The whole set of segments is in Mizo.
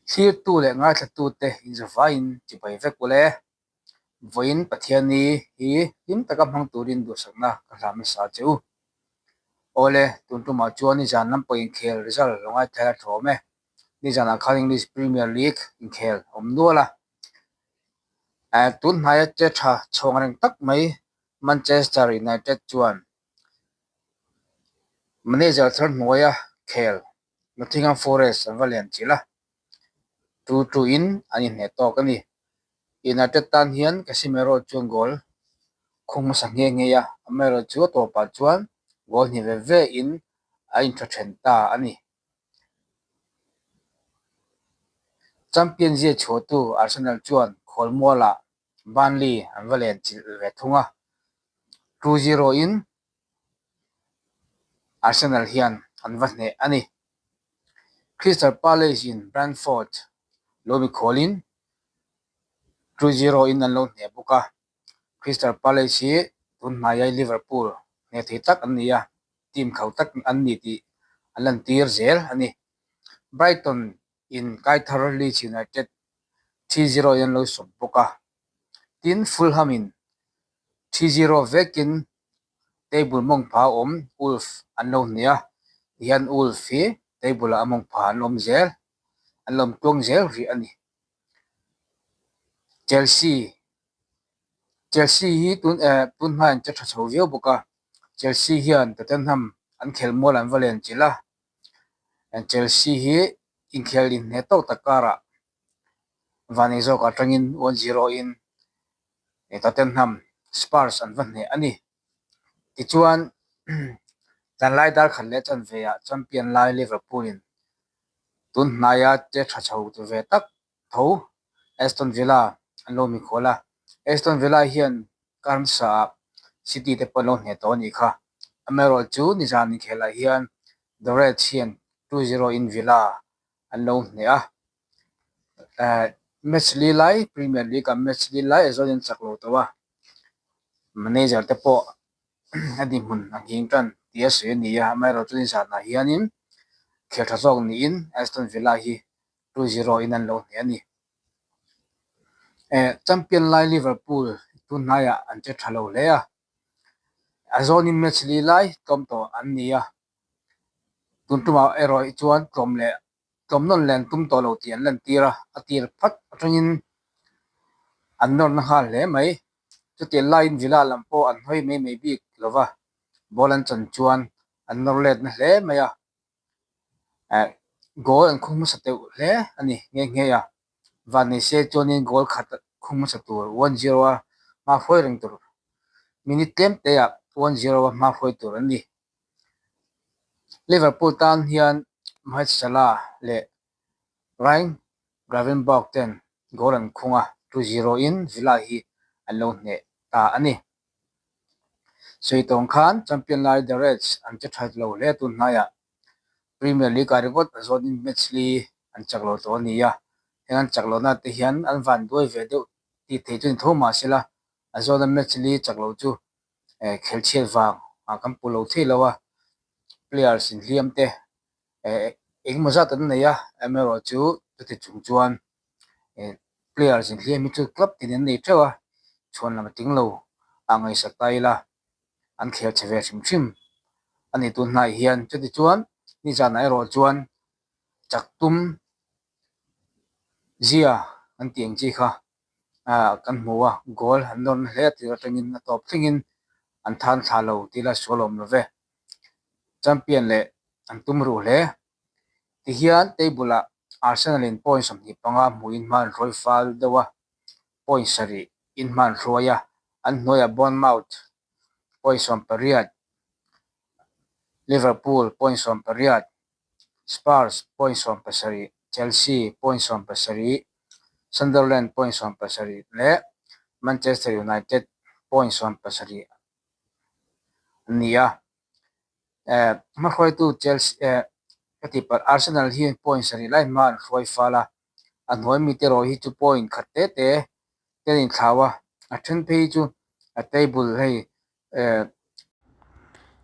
Thlirtu leh ngaithlatute inzavaiin chibai vek ule. Vawiin Pathianni hi hlim taka hmang turin duhsakna ka hlan hmasa che u. Awle, tun tumah chuan nizan lampang inkhel result lo ngaithla a thawm e. Nizanah khan English Premier League inkhel a awm nual a. Tun hnaia che tha chhawng reng tak mai Manchester United chuan manager thar hnuaia khel Nottingham Forest an va lian chilh a, tu tuin an inhneh tawk a ni. United tan hian Casemiro chuan goal khung hmasa nghe nghe a, amaherawhchu a tawpah chuan goal hnih ve ve in a intha then ta a ni. Champion zia chhuahtu Arsenal chuan khualmualah Burnley an va len chilh ve thung a, 2-0 in Arsenal hian an va hneh a ni. Crystal Palace in Brentford lo mikhualin 2-0 in an lo hneh bawk a, Crystal Palace hi tun hnaia Liverpool hneh thei tak an ni a, team khauh tak an ni tih an lantir zel a ni. Brighton in Kaithar Leeds United 3-0 in an lo sawp bawk a, tin Fulham in 3-0 vekin table mawngpha awm Wolves an lo hneh a, tihian Wolves hi table ah a mawngpha an awm zel, an lo awm tluang zel rih a ni. Chelsea Chelsea hi tun eh tun hmain che tha chho viau bawk a, Chelsea hian Tottenham an khelmual an va len chilh a, Chelsea hi inkhel inhneh tawk tak karah vanei zawk atangin 1-0 in Tottenham Spurs an va hneh a ni. Tichuan zanlai dar khat leh chanve ah champion lai Liverpool in tun hnaia che tha chho tu ve tak tho Aston Villa an lo mikhual a. Aston Villa hian Karmsa ah City te pawh an lo hneh tawh a nih kha. Amaherawhchu nizan inkhelah hian The Reds hian 2-0 in Villa an lo hneh a. Match li lai Premier League ah match li lai a zawnin an chak lo tawh a. Manager te pawh a dinhmun a nghing tan tih a sawi a ni a. Amaherawhchu nizanah hianin khel tha zawk niin Aston Villa hi 2-0 in an lo hneh a ni. Champion lai Liverpool tun hnaiah an che tha lo hle a, a zawnin match li lai tlawm tawh an ni a, tun tumah erawh hi chuan tlawm leh tlawm nawn leh an tum tawh lo tih an lantir a, a tir phat atangin an nawrna nghal hle mai. Chutiang laiin Villa lam pawh an hawi mai mai bik lo va, ball an chan chuan an nawr letna hle mai a. Goal an khung hmasa teuh hle a ni nghe nghe a, Vanneise chuanin goal khat khung hmasa tur 1-0 a hma hruai reng tur minute tlem te ah 1-0 a hma hruai tur an ni. Liverpool tan hian Mohamed Salah leh Ryan Gravenberch ten goal an khung a, 2-0 in Villa hi an lo hneh ta a ni. Sawi tawng khan champion lai The Reds an che that lo hle tun hnaiah Premier League ah ringawt a zawnin match li an chak lo tawh a ni a, heng an chak lohna te hian an van duai ve deuh tih theih chu ni tho mah sela a zawna match li chak lo chu khelchhiat vang ah kan pu lo thei lo a, players inhliam te engemaw zat an nei a, amaherawhchu chuti chung chuan players inhliam hi chu club tin an nei theuh a, chhuan lam a tling lo a ngaihsak ta ila an khel chhe ve hrim hrim a ni tun hnaiah hian chuti chuan nizanah erawh chuan chak tum zia an tih ang chi kha ah kan hmu a, goal an nawr na hle a tir atangin a tawp thlengin an than thla lo tih la sual awm lo ve. Champion leh an tum ruh hle. Tihian table ah Arsenal in point 25 hmuhin hma an hruai fal deuh a, point sarih in hma an hruai a, an hnuaiah Bournemouth point 18, Liverpool point 18, Spurs point 17, Chelsea point 17, Sunderland point 17 leh Manchester United point 17 an ni a. Hmahruaitu Chelsea ka tih palh Arsenal hi point sarih lai hma an hruai fal a, a hnuai mite erawh hi chu point khat te te te an inthlau a, a then phei chu a table hei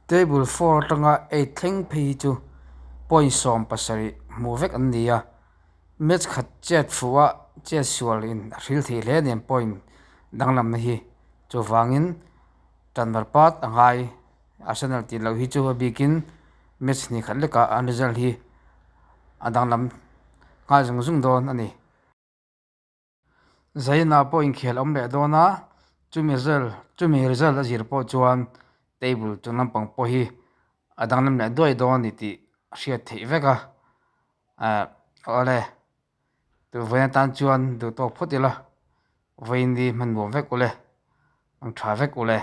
table four atanga eight thleng phei hi chu point 17 hmuh vek an ni a. Match khat chet fuh a chet sual in a hril thei hle nen point danglamna hi chuvangin tanbar pat a ngai. Arsenal tih loh hi chu a bikin match hnih khat lekah an result hi a danglam nghal zung zung dawn a ni. Zaina pawh inkhel awm leh dawn a, chumi result chumi result a zir pawh chuan table chung lampang pawh hi a danglam leh duai dawn a ni tih a hriat theih vek a, ah awle vawiin atan chuan duh tawk phawt ila vawiin hi hman nuam vek ule, ang tha vek ule.